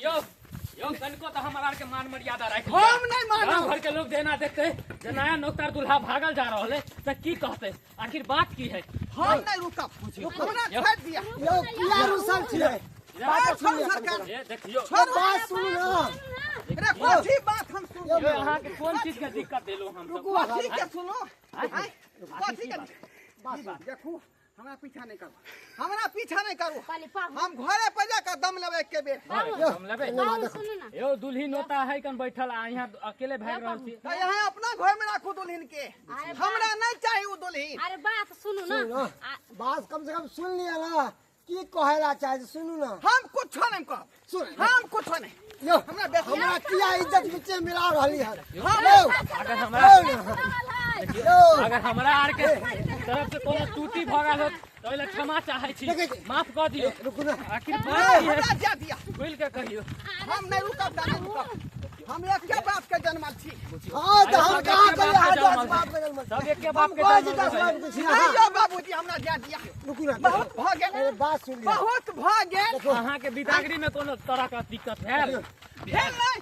यौ यौ कनिको तऽ हमरा आरके मान मर्यादा राखि हम नहि मानब। गाँव घर के लोग जेना देखते जे नया नौकदार दूल्हा भागल जा रहल है तऽ की कहते आखिर बात की है हम नहीं रुकब हमरा यौ। छोड़ दिया यौ किया रुसल छियै बात छोड़ू सरकार ए देखियौ छोड़ू बात सुनू ना रे कथी बात हम सुनू यौ अहाँके कोन चीज के दिक्कत देलहुँ हम सब रुकू कथी के सुनू आँय? कथी के बात देखू हमरा पीछा नहीं करू हमरा पीछा नहीं करू कहली पाहुन हम घरे पर जाकर दम लेबै एके बेर हाँ, हम लेबै पाहुन सुनू ना यौ दुल्ही नोता है कन बैठल आ यहाँ अकेले भागि रहल छी तऽ यहाँ अपना घर में राखू दुल्हन के अरे हमरा नहीं चाही उ दुल्हन अरे बात सुनू ना सुनू ना बात कम से कम सुन लिअ ना की कहेला चाहे छै, सुनू ना हम कुछो नहीं कहब सुन हम कुछो नहीं यौ हमरा बेसी हमरा किया इज्जत बीचे मिला रहली हन हम यौ अगर हमरा यौ यौ अगर हमरा आर के तरफ से कोनो त्रुटि भऽ गेल होत तऽ ओहि लए क्षमा चाहै छी देखै छी। माफ कऽ दियौ रुकू ना आखिर बात की है हमरा जा दिया खुलि के कहियौ हम नहीं रुकब तऽ नहीं रुकब हम एके बाप के जन्मल छी हाँ तऽ हम अरे कहाँ सब कहियै एके अहाँ बाप के दस बाप के जन्मल सब एके बाप हम के कहै छी जन्मल दस रहै। बाप के छी नहीं अहाँ यौ बाबूजी हमरा जा दिया रुकू ना बहुत भऽ गेल अरे बात सुन लिअ बहुत भऽ गेल देखो अहाँके बिदागरी में कोनो तरह के दिक्कत भेल भेल नहीं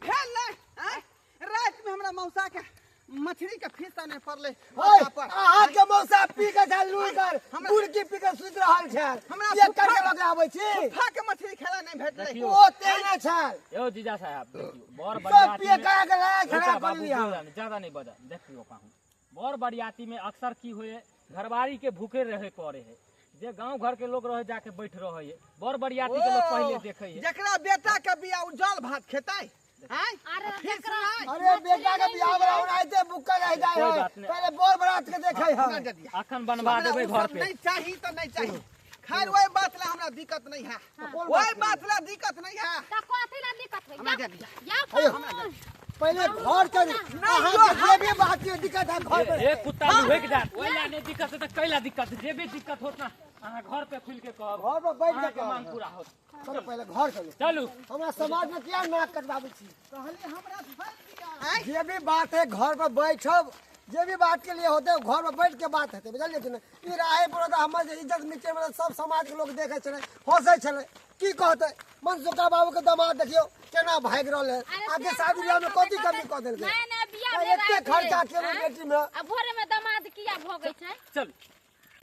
भेल नहीं आँय? राति में हमरा मौसा के मछली के फीस आने पड़ले ओए, माथा पर अहाँ के मौसा पी के छल लूकर हमरा- गुड़की पी के सुति रहल छल हमरा ये सुखा- करके लग आबै छी सुखा के मछली खेला नहीं भेटलै देखियौ। ओ तेने छल यौ जीजा साहब देखियौ बड़ सब बरियाती पिए में- करा के लड़ा रुका खड़ा कर बाबू, लिया बोला ज्यादा नहीं बजा देखियौ पाहुन बड़ बरियाती में अक्सर की होए घरवारी के भूखे रहे करे है जे गांव घर के लोग रहे जाके बैठ रहे है बड़ बरियाती के लोग पहले देखे है जकरा बेटा के बियाह उ जल भात खेतै आँय? अरे फिर जकरा- सुनाय? अरे बेटा के बियाह वाला ओनाहिते बुक्का रह जाए कोई है बात नहीं। पहले बोर बरात के देखे हमरा है दे दिया। अखन बनवा हमरा देबै उ घर सब पे नहीं चाही तो नहीं चाही खैर वही बात ला हमरा दिक्कत नहीं है कोन वही बात बात ला दिक्कत नहीं है तऽ कथी ला दिक्कत होइ हमरा दे दिया। या अयो। पाहुन पहले घर चलू नहीं, अहाँ के जे भी बात के दिक्कत है घर पर एक कुत्ता लुहेक जात ओहि ला नहीं दिक्कत है तऽ कैला दिक्कत जे भी दिक्कत होत ना अहाँ घर पे खुल के कहब घर पर बैठ के अहाँके मांग कहब। पूरा होत चलो पहले घर चलू चलू हमरा समाज में किया नाक कटवाबै छी कहली हमरा छोड़ दिया आँय? जे भी बात है घर पर बैठब जे भी बात के लिए होते घर पर बैठ के बात हेतै बुझलियै कि नहि ई राहे पर तऽ हमर जे इज्जत मिटे मतलब सब समाज के लोग देखै छलै हंसै छलै की कहतै मनसुखा बाबू के दामाद देखियौ केना भागि रहल है अरे आगे से शादी बियाह में भोरे कथी में कमी कऽ देलकै नहीं नहीं बियाह भेल एते राति खर्चा में। केलहुँ आँय? बेटी में आ भोरे में दामाद किया भोगै छै चलू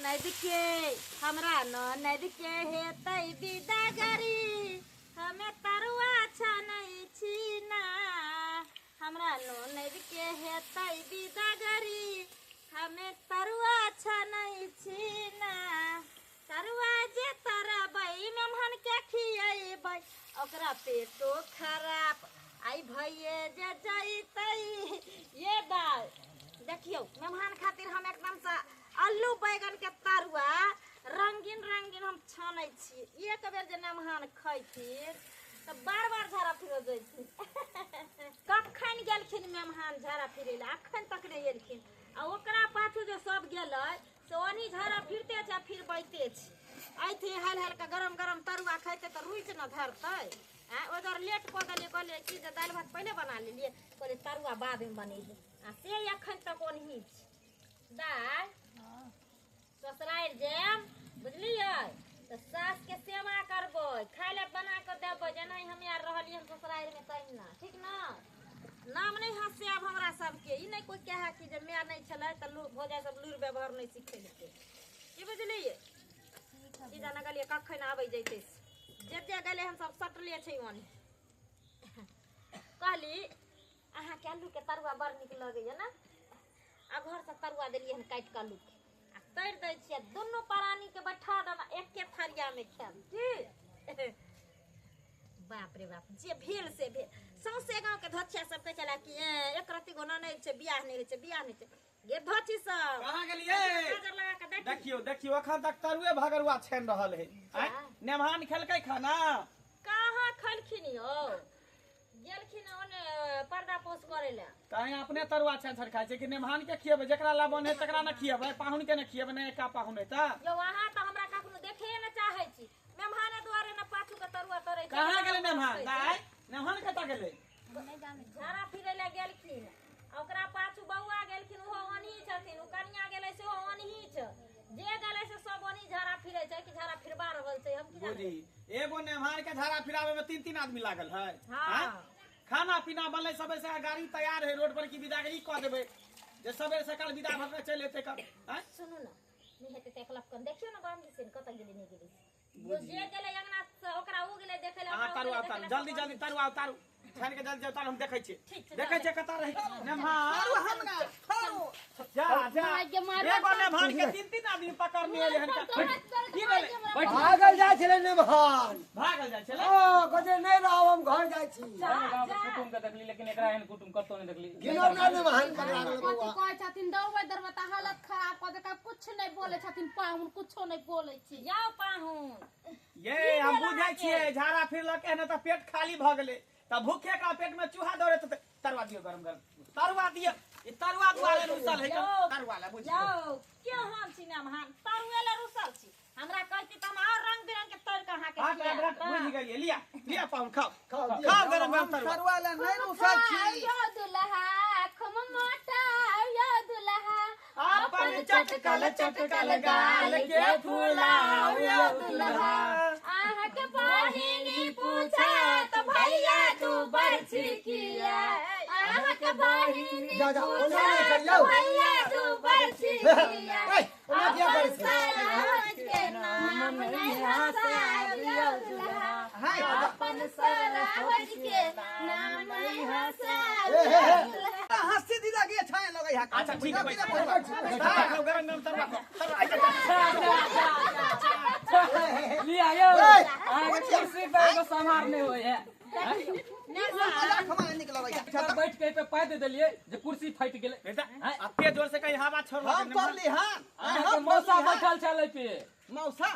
नद के हमरा ननद के हेतै विदागरी हमे तरुआ छानै छी ना हमरा ननद के हेतै विदागरी हमे तरुआ छानै छी ना तरुआ जे तरबै मेहमान के खियैबै ओकरा पेटो खराब आइ भइए जे जैतै ये दाल देखियौ मेहमान खातिर हम एकदमसँ अल्लू बैगन के तरुआ रंगीन रंगीन हम छानै छी एक बेर जे मेहमान खैथिन तऽ बार बार झाड़ा फिरो जैथिन कखन गेलखिन मेहमान झाड़ा फिरै लए अखन तक नहि एलखिन आ ओकरा पाछू जे सब गेलै से ओनी झाड़ा फिरते छै आ फिर बैते छै अयथिन हाल हाल के गरम गरम तरुआ खैतै तऽ रुचि न धरतै आँय ओहि दुआरे लेट कऽ देलियै कहलियै कि जे दालि भात पहिले बना लेलियै कहलियै तरुआ बादमे बनेबै आ से एखन तक ओनही छै दाय ससुरारि जायब बुझलियै तऽ सासके सेवा करबै खाय लए बना कऽ देबै जेनाहि हम आर रहलियै हन ससुरारिमे तहिना ठीक ने नाम नहि हँसायब हमरा सबके ई नहि कोइ कहए कि जे माय नहि छलै तऽ लूर भौजाइ सब लूरि व्यवहार नहि सिखेलकै की बुझलियै की जाने गेलियै कखन आबै जैतै से जे जे गेलै हन सब सटले छै ओनी कहली अहाँके आलूके तरुआ बड़ नीक लगैए ने आ घरसँ तरुआ देलियै हन काटि कऽ आलूके आ तरि दै छियै दुनू प्राणीके बैठा देब एके थरियामे खायब की बाप रे बाप जे भेल से भेल सौंसे गाँवके धोछिया सब कहै छलै कि ए एक रत्ती गो ननैद छै बियाह नहि होइ छै बियाह नहि होइ छै गे धोछी सब कहाँ गेलियै नजर लगा कऽ देखी देखियौ देखियौ अखन तक तरुए भगरुआ छानि रहल है आँय नेमहान खेलकै खाना कहाँ खलखिन यौ गेलखिन ओने पर्दा पोस करे लए तैं अपने तरुआ छानि छानि खाइ छै कि नेमहान के खियेबै जकरा लबन है तकरा ने खियेबै पाहुन के ने खियेबै ने एका पाहुन है तऽ यौ अहाँ तऽ हमरा कखनो देखे ने चाहै छी मेहमाने दुआरे ने पाछू के तरुआ तरै छी कहाँ गेलै नेमहान दाइ नेमहान कतऽ गेलै झाड़ा फिरै लए गेलखिन आ ओकरा पाछू बौआ गेलखिन ओहो ओनही छथिन ओ कनिया गेलै सेहो ओनही छै जे गेलै से सब ओनही झाड़ा फिरै छै कि झाड़ा फिरबा रहल छै हम की जानै बुझी एगो नेमहान के झाड़ा फिरा भिरावे में तीन तीन आदमी लागल है। हाँ। खाना पीना बनले सबे से गाड़ी तैयार है रोड पर की विदागरी क देबे जे सबेर सकाल विदा भ के चल एते कर। सुनू ना नहीं हेतै त एकलफ कन देखियो ना बाम दिसन कत गेली नहीं गेली जे गेलै अंगना से ओकरा उ गेलै देखै ला। हां तारू उतारू जल्दी जल्दी तारू उतारू छान के जल्दी उतारू हम देखै छी देखै छी कत रही नेमहान तारू हमरा तारू जा जा एगो नेमहान के तीन तीन आदमी पकड़ने एले हन की भेलै भागल जाइ छलै नेमहान भागल जाइ छलै ओ कहे नहीं रहब हम घर जाइ छी। गांव के कुटुम के देखली लेकिन एकरा एहन कुटुम कतौ नहीं देखली। गिनौना नेमहान पकड़ा गेल बौआ। कथी कहै छथिन दौड़बै दौड़बै त हालत खराब क देलकै कुछ नहीं बोलै छथिन पाहुन कुछो नहीं बोलै छी। जाओ पाहुन ये हम बुझै छियै झाड़ा फिरलक एहन त पेट खाली भ गेलै त भूखे का पेट में चूहा दौड़े त तरुआ दियो गरम गरम तरुआ दियो ई तरुआ दुआरे रुसल है तरुआ ला बुझ जाओ क्यों हम छी नेमहान तरुए ला रुसल छी हमरा कहती त हम और रंग बिरंग के तर के अहाँ के हां बुझ गेलियै लिया लिया पाहुन खाओ खाओ खाओ गरम गरम तरुआ तरुआ ला नहीं रुसल छी। यो दुल्हा खुम मोटा यो दुल्हा अपन चटकल चटकल गाल के फुलाओ यो दुल्हा अहाँ के बहिनी पूछत भैया तू बरछी किया अहाँ के बहिनी जा जा ओना नहीं पूछत करियौ। भैया तू बरछी किया ए ओना किया करै अपन छी सराहज के नाम नहीं हंसाब यो दुल्हा अपन सराहज के नाम नहीं हंसाब यो दुल्हा हंसी दीदा के छाए लगै है। अच्छा ठीक है खाओ गरम गरम तरुआ खाओ लिया यो अहाँ के कुर्सी पे एगो संभार नहीं होय है। मजाक हमारा निक लगै है। बैठ के पे पाय दे देलिए जे कुर्सी फाटि गेलै। अते जोर से कहीं हवा छोड़ हम करली हां अहाँ के मौसा बैठल छलै पे मौसा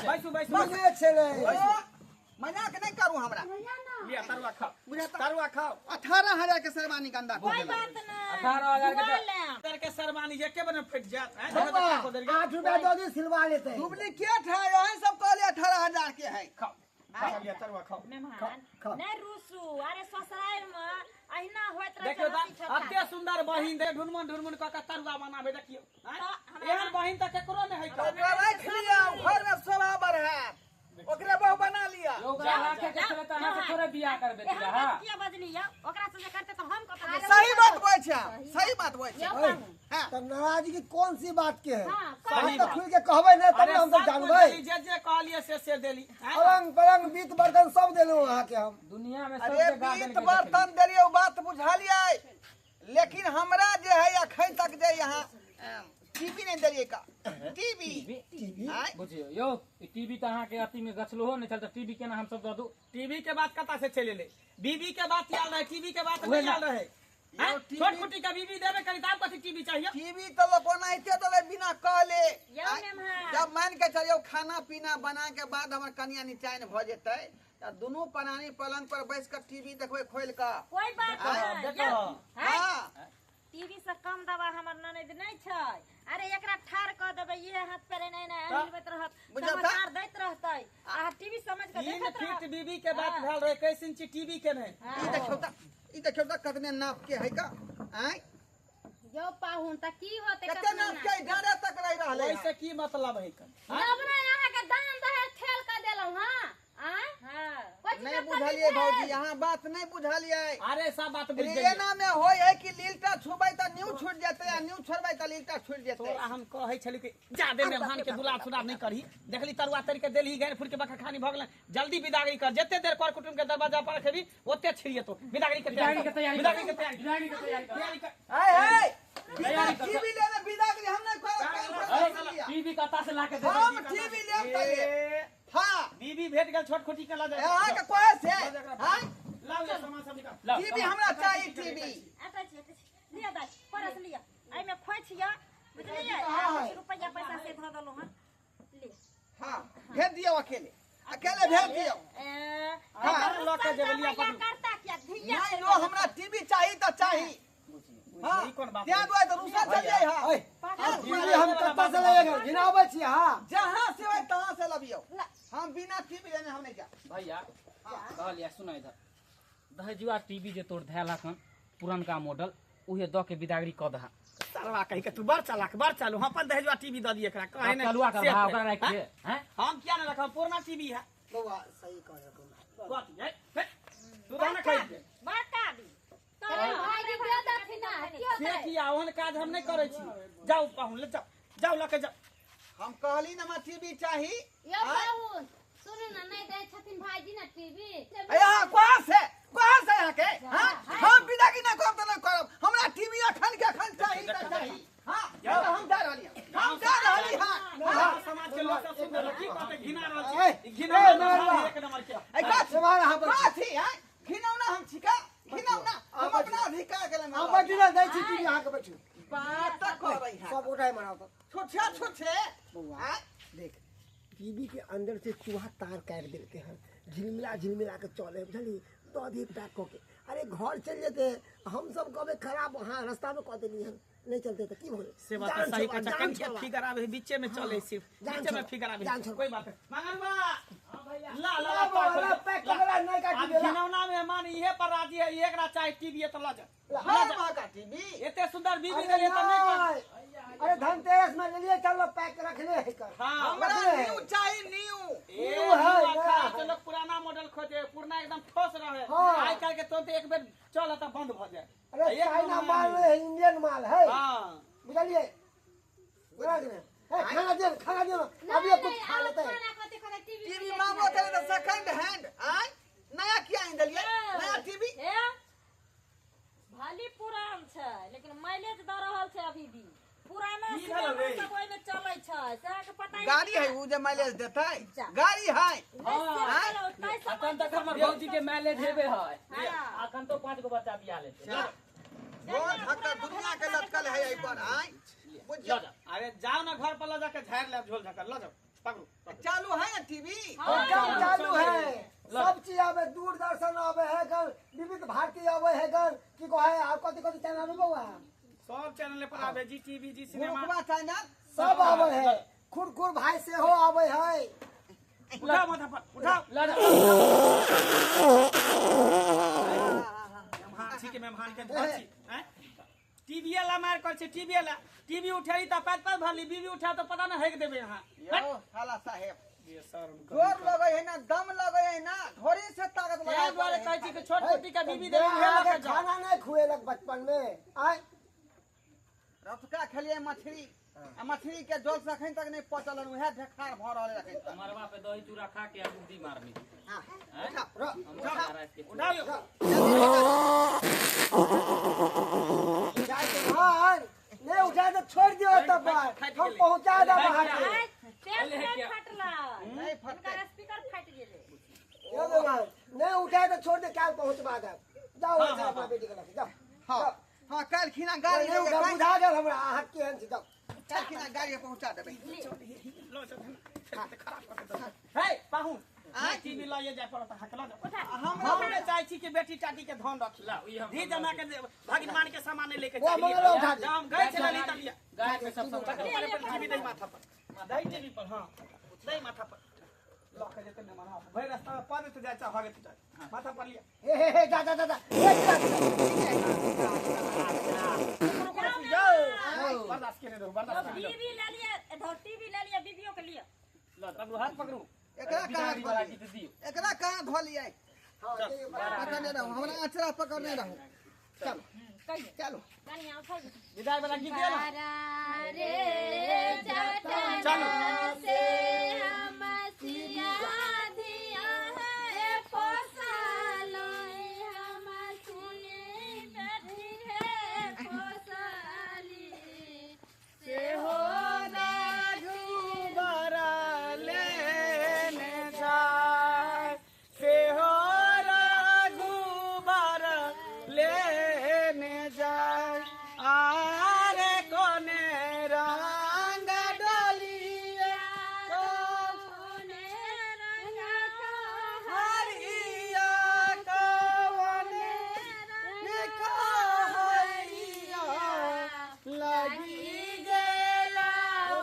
बैसू बैसू मने छलै मजाक नहीं करू हमरा लिया तरुआ खाओ तरुआ खाओ 18,000 के शेरवानी गंदा हो कोई गेलै। बात नहीं 18,000 के तर के शेरवानी एके बेर में फट जात। 8 रुपया दो दी सिलवा लेते डुप्लीकेट है यही सब कहले 18,000 के है। खाओ खाओ लिया तरुआ खाओ मेहमान नहीं रुसू अरे ससुराल में अहिना होइत रहे देखियो त अते सुंदर बहिन दे ढुनमुन ढुनमुन क के तरुआ बनाबे देखियो एहन बहिन त केकरो नै है। ओकरा राख लिया घर में शोभा बढ़ायत ओकरे बहु बना लिया। ओकरा राखे के छलै त अहाँ से थोड़े बियाह करबे एहन हां बात किया बजली यौ ओकरा से जे करते त हम कत सही बात बोलै छै सही बात बोलै छै। हां त नाराजगी कौन सी बात के है? सही हम तो बात। खुल के कहबै नहीं तब हम सब जानबै। जे जे कहलिए से से देली पलंग पलंग बीत बर्तन सब देलहुं अहाँ के हम दुनिया में सब अरे के गार्डन बीत बर्तन देलिए उ बात बुझलिए लेकिन हमरा जे है अखन तक जे यहाँ टीवी नहीं देलिए का टीवी टीवी बुझियो यो ई टीवी त अहाँ के अथी में गछलो हो नहीं छल त टीवी केना हम सब दऽ दू। टीवी के बात कता से चले ले बीबी के बात आयल रहे टीवी के बात नहीं आयल रहे। छोट कुटी के बीबी देबे करी तब कथी टीवी चाहिए? टीवी तो लोग ओनाहिते देबै बिना कहले। यौ नेमहान जब मान के चलियो खाना पीना बना के बाद हमर कनिया निचैन भ जेतै त दुनू प्राणी पलंग पर बैस के टीवी देखबै खोल के। कोई बात नहीं देखो हां टीवी से कम दवा हमर ननद नहीं छै। अरे एकरा ठार क देबै ये हाथ पर नहीं नहीं हिलबैत रहत समाचार दैत रहतै आ टीवी समझ के 3 देखत फीट रहत। बीबी के बात भेल रहे कैसे इंची टीवी के नहीं। ई देखियो त ई देखियो त कतने नाप के है का आय यो पाहुन त की होते कते नाप के डरे तक रह रहलै। ओइसे की मतलब है का? तब ने अहाँ के दान दहे ठेल के देलहुं हां आय हां नहीं बुझलिए भौजी यहाँ बात नहीं बुझलिए। अरे सब बात बुझ गेलिए। एना में होय है कि लीलटा छुबै त न्यू छूट जेतै आ न्यू छोड़बै त लीलटा छूट जेतै। तोरा हम कहै छली कि जादे मेहमान के दुलार सुलार नहीं करही देखली तरुआ तरी के देलही गैर फुर के बखा खानी भ गेल जल्दी विदागरी कर जते देर कर कुटुम के दरवाजा पर रखेबी ओते छिड़ियतो विदागरी के तैयारी विदागरी के तैयारी विदागरी के तैयारी कर। ए ए बिना टीवी लेने विदागरी हम नहीं करब। टीवी कता से लाके देबै हम टीवी लेब तले हां बीबी भेट गेल छोट खोटी के ला जाए अहाँ के कोहे से हां लाओ ये सामान सब निकाल टीवी हमरा चाहिए टीवी। आटा छी लिया दाइ परस लिया एहि में खोइ छिया बुझलियै रुपैया पैसा से धऽ देलहुँ हन ले। हां भेज दियौ अकेले अकेले भेज दियौ। हां लऽ के जेबै लिया पकड़ू करता किया धिया नहीं लो हमरा टीवी चाहिए त चाहिए। हां ई कोन बात त्यां दुआरे त रुसल चलियै। हां टीवी हम कतऽ से लएगे गिनाबै छी। हां जहां से होय तहां से लबियौ हम बिना टीवी लेने हम नहीं जा। भैया कहलिया सुन इधर दहेजुआ टीवी जे तोर धैल हखन पुरनका मॉडल उहे द के बिदागरी क दहा। साला कहि के तू बड़ चालाक बड़ चालू हम अपन दहेजुआ टीवी द दिए एकरा कहे नै चलुआ कर भाव ओकरा राख के हैं हम किया न रखब पुरना टीवी है। बौआ सही कहै कथी है तू तो ना खाइ बड़का दी भाईजी दे दथिन ना से किया ओहन काज हम नहीं करै छी। जाउ पाहुन ले जाउ, जाउ लके जाउ। हम कहली ना हमरा टीवी चाही। यौ पाहुन सुनू ना, नहीं दै छथिन भाईजी ना टीवी। अरे कहाँ से कहाँ से यहाँ के? हां हम विदागी ना करब त ना करब, हमरा टीवी अखन के अखन चाही त चाही। हां हम जा रहली, हम जा रहली। हां समाज के लोग सब सुन रहल की कहते घिना रहल छी, घिना एक नंबर के। ए कथी है घिनौना? हम छिका घिनौना, हम अपना अधिकार के हम बैठी ना दै छी टीवी अहाँ के बैठू बात करै है सब उठाय मनाओ तो छोटे छोटे। बौआ देख टीवी के अंदर से चूहा तार काट देते हैं, झिलमिला झिलमिला के चले बुझली दही पैक कऽ के। अरे घर चल जेते हम सब कहबे खराब, हाँ रास्ता में कह देली हन नहीं चलते त की होले से बात सही कह कन के फिगर आवे बीचे में चले, सिर्फ बीचे में फिगर आवे कोई बात मंगलवा। हां भैया ला ला ला पैक करला नहीं का टीवी घिनौना मेहमान इहे पर राजी है, एकरा चाहे टीवी त ल जा। हां मां का टीवी एते सुंदर बीबी देले त नहीं। अरे धनतेरस में ले लिए चलो पैक रखले है कर। हां हमरा न्यू चाहिए, न्यू न्यू है तो लोग पुराना मॉडल खोजे, पुराना एकदम ठोस रहे। आइ काल के तुरंत एक बेर चल त बंद भ जाए। अरे चाइना माल है, इंडियन माल है। हां बुझलिए खाना दे, खाना दे अभी कुछ खा लेते हैं। टीवी मांगो करे त सेकंड हैंड आय नया किया आइन देलिए नया टीवी। ए भली पुरान छै लेकिन माइलेज द रहल छै अभी भी। पुराना सिनेमा सब ओइ में चलै छै, से के पता गाड़ी है उ जे माइलेज देतै गाड़ी है। अखन तक हमर भौजी के माइलेज हेबे है, अखन तो 5 गो बच्चा बियाह लेते। बहुत धक्का दुनिया के लटकल है एहि पर आय बुझ। अरे जाओ ना घर पर ल जाके झाड़ ले झोल झकर ल जाओ पकड़ू। चालू है ना टीवी? चालू है सब चीज आवे, दूरदर्शन आवे है गन, विविध भारती आवे है गन, की कहे आ कथि कथि चैनल बौआ सब चैनल पर आवे, जी टीवी जी सिनेमा चैनल सब आवे है। खुरखुर भाई से हो आवे है। उठाओ माथा पर उठाओ ल जा। मेहमान छी के मेहमान के धर छी हैं टीवी ला मार कर छी टीवी ला टीवी उठाई त पाँच पाँच भरली बीबी उठा तो पता न हेक देबे यहां। यो साला साहेब ये शर्म जोर लगे है ना दम लगे है ना घोड़ी से ताकत लगा ए द्वारे कहै छी कि छोट छोटी का बीबी देबे उहे लके जाओ। खाना नहीं खुएलक बचपन में आय रतका खेलिए मछली आ मछली के जल से अखन तक नहीं पचल उहे ढेखार भ रहल अखन तक। मरवा पे दही चूरा खा के बुद्धि मारनी। हां उठा उठाओ जाय नहीं उठा तो छोड़ दियो तब हम पहुंचा दे बाहर के। तेल नहीं फटला नहीं फटते स्पीकर फट गेले। यो भगवान नहीं उठा तो छोड़ दे काल पहुंचवा दे। जाओ अपना बेटी के लगे जाओ। हां हां काल खिना गाड़ी ले बुझा गेल हमरा अहाँ केहन छी जाओ। काल खिना गाड़ी पहुंचा देबै। लो चल खराब कर दे हे पाहुन टीवी ल ये जाय पड़त हां ल जाओ। हम नहि चाहै छी कि बेटी टाटी के धन रखी धी जमा के भगिनमान के सामान लेके चली हम गए छली त लिया गाय के सब सब टीवी दे माथा पर दई टीवी पर। हां दई माथा पर ल के जेते ने मना भई रास्ता में पद त जाय चा भागे त जाय माथा पर लिया। हे हे हे जा जा जा जा बर्दाश्त केने रहू बर्दाश्त केने टीवी ले लिया इधर टीवी ले लिया बीबीओ के लिए ल पकड़ू हाथ पकड़ू। एकरा कहां धोलिए एकरा कहां धोलिए? हां पकड़ने रहू हमरा आचरा पकड़ने रहू। चलो चलो कनिया उठा विदाई वाला गीत दिया ना रे चलो से हम सिया दिया है पोसलो हम सुने बैठी है पोसली से हो रघुबर लेने जाय से हो रघुबर लेने जाय आरे कोने रंग डोलिया कोने रंग हरिया कवने कहैया लगी गेला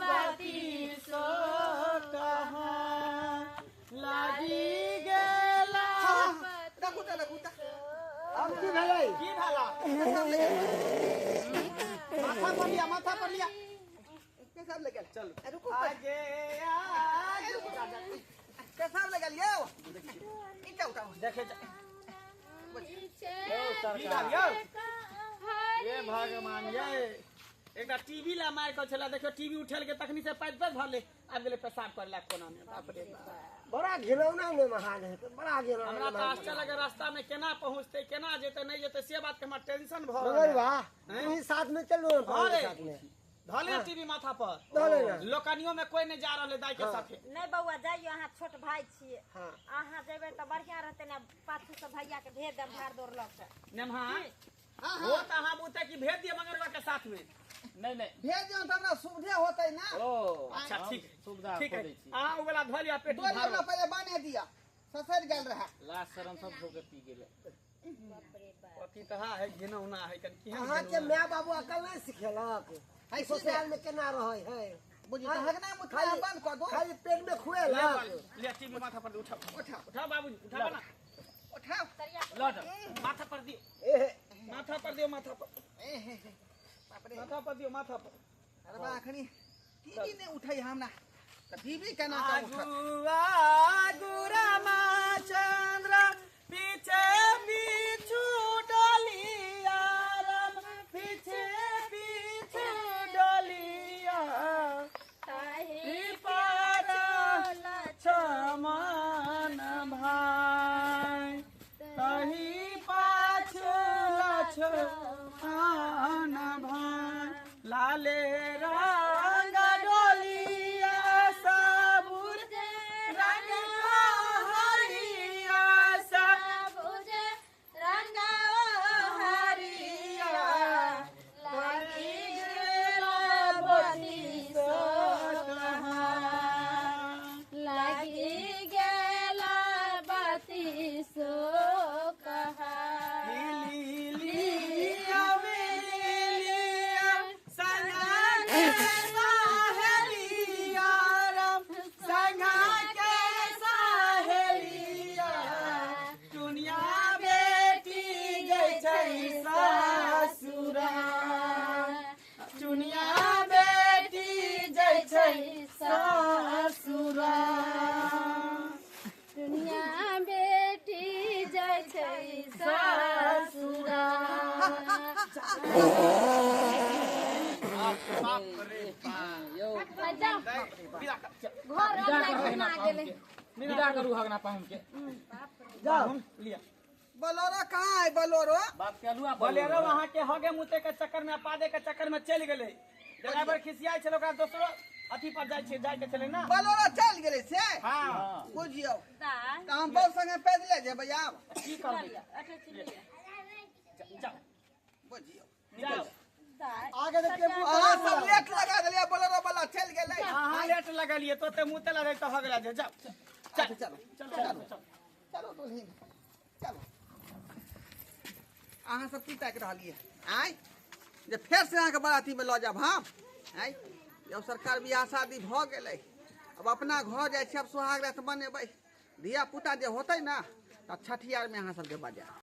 बाती सो कहाँ लगी गेला। रखू त रखू त अब की भेलै की भेला? माथा पर लिया माथा पर लिया के सब ले गेल। चलो रुकू आगे आगे पेशाब लगा लियो। नीचा उठाओ। देखे जा। यौ सरकार, ये भगवान, ये एकटा टीवी ला मार के छला, देखियो टीवी उठेल के तखनी से पाइप पर भरले आबि गेलै पेशाब करे ला कोना में। बाप रे बाप, बड़ा घिनौना में महान है, बड़ा घिनौना। हमरा तऽ आश्चर्य लगे रास्ता में केना पहुंचते, केना जेते नहीं जेते, से बात के हमरा टेंशन भ रहल मगर वाह, तू ही साथ में चलू ना, अरे साथ में धले टीवी माथा पर धले ना। लोकनियो में कोई नहीं जा रहल है दाई के साथे। नहीं बउआ जाइयो, अहाँ छोट भाई छियै। हाँ। अहाँ जेबै तऽ बढ़िया रहतै ने, पाछू से भैया के भेज देम भाड़ दौड़ लऽ के। नेमहा वो तऽ अहाँ बुते की भेज दिए मंगरवा के साथ में। नहीं नहीं, भेज दियौ तऽ हमरा सुविधे होतै ना। ओ अच्छा ठीक, सुविधा ठीक है। खोजै छी। अहाँ उ वाला धऽ लिअ पेटी डोरी भार। हमरा पहिले बान्हि दिअ, ससरि गेल रहए। लाज शरम सब धो के पी गेलै। अथी तऽ हा है घिनौना है कनि केहन अहाँ के घिनौना। माय बाबू अकल नहीं सिखेलक है ससुराल में केना रहै है? बुझी तऽ हगना मुतना बंद कऽ दो। खाली पेट में खुएलक। ले टीवी माथा पर उठाओ, उठाओ उठाओ बाबूजी, उठाओ ना, उठाओ। लौट माथा पर दियो, एहे माथा पर दियो, माथा पर, ए हे हे, बाप रे, माथा पर दियो, माथा पर। अरे बा, अखनी टीवी नहि उठै हमरा, तऽ टीवी केना कऽ उठत? आगू रामचंद्र पीछे पीछू डोलिया, राम पीछे पीछू डोलिया, ताहि पार लक्ष्मण भाई, तही पाछू लक्ष्मण भाई, लाले रंग डोलिया सबुर रंग हरिया सबुज रंग हरिया, लागी गेला बती सोकहा, लागी गेला बती सोकहा। चुनिया बेटी जय छै ससुरा, दुनिया बेटी जय छै ससुरा। यौ जाओ घर अपना घुमा गेलै। विदा करू हगना पाहुन के। जाओ लिया बोलेरो कहाँ है बोलेरो? बाप के अलुआ बोलेरो वहाँ के हगे मुते के चक्कर में पादे के चक्कर में चलि गेलै। ड्राइवर खिसियाइ छल ओकरा, दोसरो अथी पर जाइ छै, जाइ के छलै ना। बोलेरो चलि गेलै से? हाँ बुझियौ दाइ तऽ हम बस संगे पैदले जेबै आब। की करबै? अठे चिलिया। जाओ बुझियौ जाओ। दाइ आगे से टेम्पू अहाँ सब लेट लगा देलियै, बोलेरो वाला चलि गेलै। अहाँ लेट लगलियै तो ते मुते लगे तऽ हगला जे। जाओ अच्छा चलो चलो चलो चलो चलो दुल्हिन चलो। अहाँ सब की ताकि रहलियै आँय जे फेर से अहाँके बरातीमे लऽ जायब हम? आँय जब सरकार बियाह शादी भऽ गेलै, अब अपना घर जाइ छी, आब सोहाग रात मनेबै, धिया पुता जे होतै ने तऽ छठियारमे अहाँ सबके बजायब।